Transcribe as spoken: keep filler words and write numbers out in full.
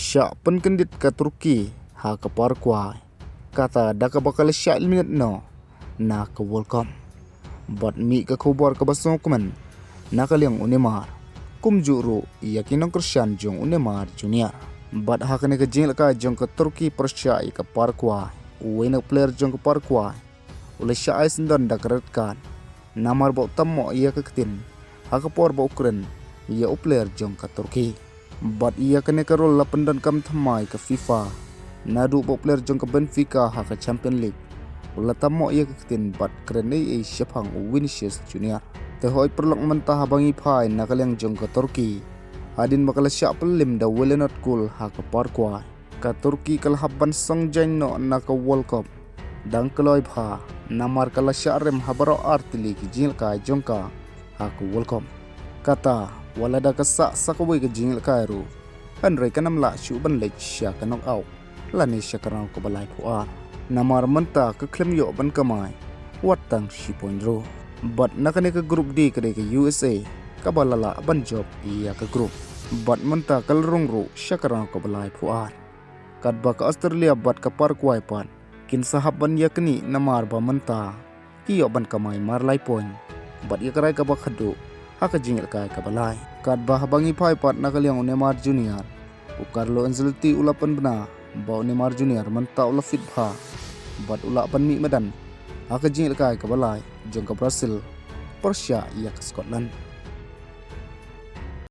Shah pynkyndit ka Turkey ha ka par kwai, kata da kaba ka la shah eliminate noh na ka World Cup. Bad mih ka khubor kaba sngewkmen na ka liang u Neymar, kumjuh ruh ïa ki nongkyrshan jong u Neymar Junior. Bad ha kane ka jingïalehkai jong ka Turkey pyrshah ïa ka par kwai, uwei na player jong ka par kwai u la shah ai syndon da ka red card namar ba u tam noh ïa ka ktien ha ka por ba u kren ïa u player jong ka Turkey. Bad ïa kane ka rule la pyndonkam thymmai ka FIFA naduh ba u player jong ka Benfica ha ka Champions League u la tam noh ïa ka ktien bad kren ei ei shaphang u Vinicius Junior. Te hooid paralok, mynta haba ngi phai na ka liang jong ka Turkey, hadien ba ka la shah pynlem da uwei la nod kol ha ka par kwai, ka Turkey ka la hap ban song jaiñ noh na ka World Cup dang kloi bha namar ka la shah rem ha baroh ar tylli ki jingïalehkai jong ka ha ka World Cup. Kata wat lada ka sah sa kawei ka jingïalehkai ruh, hynrei kan ym lah shuh ban leit sha ka knockout lane sha ka round kaba laiphew ar. Namar mynta ka khlem ïoh ban kamai wat tang shi point ruh. Bad na kane ka Group D ka dei ka U S A kaba la lah ban jop ïa ka group. Bad mynta ka la rung ruh sha ka round kaba laiphew ar. Katba ka Australia bad ka Paraguay pat kin sa hap ban ïaknieh namar ba mynta ki ïoh ban kamai mar lai point bad ïa ka rai kaba khatduh ha ka jingïalehkai kaba lai. Katba haba ngi phai pat na ka liang u Neymar Junior, u Carlo Ancelotti u la pynbna ba u Neymar Junior mynta u la fit bha bad u lah ban mih madan ha ka jingïalehkai kaba lai jong ka Brazil pyrshah ïa ka Scotland.